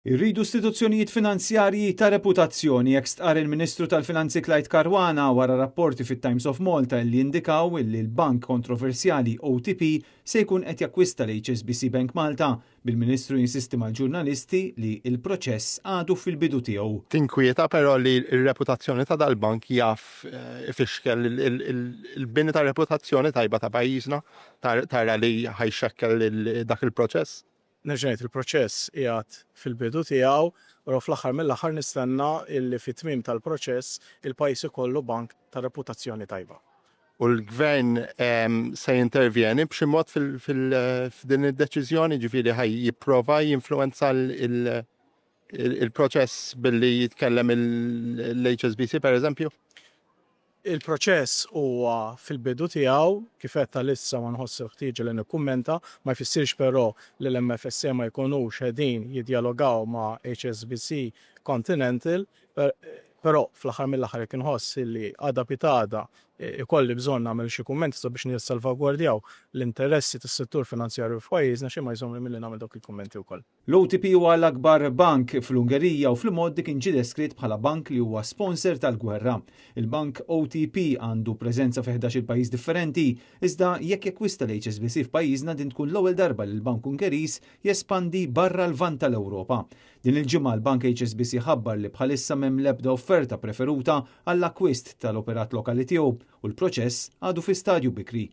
Irridu istituzzjonijiet finanzjarji ta' reputazzjoni, hekk stqarr il-Ministru tal-Finanzi Clyde Caruana wara rapporti fit-Times of Malta li indikaw li l-bank kontroversjali OTP se jkun qed jakkwista l-HSBC Bank Malta, bil-Ministru jinsisti mal-ġurnalisti li l-proċess għadu fil-bidu tiegħu. Tinkwieta però li r-reputazzjoni ta' dal-bank jaf ifixkel il-bini ta' reputazzjoni tajba ta' pajjiżna, tara li ħa jxekkel dak il-proċess? Nerġa' ngħid, il-proċess qiegħed fil-bidu tiegħu, però fl-aħħar mill-aħħar nistenna illi fit-tmiem tal-proċess il-pajjiż ikollu bank ta' reputazzjoni tajba. U l-Gvern se jintervjeni b'xi mod f'din id-deċiżjoni, ġifieri ħa jipprova jinfluwenza il-proċess billi jitkellem l-HSBC pereżempju? Il-proċess huwa fil-bidu tiegħu, kif għedt għalissa ma nħoss il-ħtieġa li nikkummenta, ma jfissirx però li l-MFSA ma jkunux qegħdin jiddjalogaw ma' HSBC Continental, però fl-aħħar mill-aħħar jekk inħoss li għada pitgħada ikolli bżonn nagħmel xi kummenti sabiex nissalvagwardjaw l-interessi tas-settur finanzjarju f'pajjiżna xejn ma jżommni milli nagħmel dawk il-kummenti wkoll. L-OTP huwa l-akbar bank fl-Ungerija u fl-imgħoddi kien ġie deskritt bħala bank li huwa sponsor tal-gwerra. Il-bank OTP għandu preżenza fi 11-il pajjiż differenti, iżda jekk jakkwista l-HSBC f'pajjiżna din tkun l-ewwel darba li l-bank Ungeriż jespandi barra l-Lvant tal-Ewropa. Din il-ġimgħa l-bank HSBC ħabbar li bħalissa m'hemm l-ebda offerta preferuta għall-akkwist tal-operat lokali tiegħu u l-proċess għadu fi stadju bikri.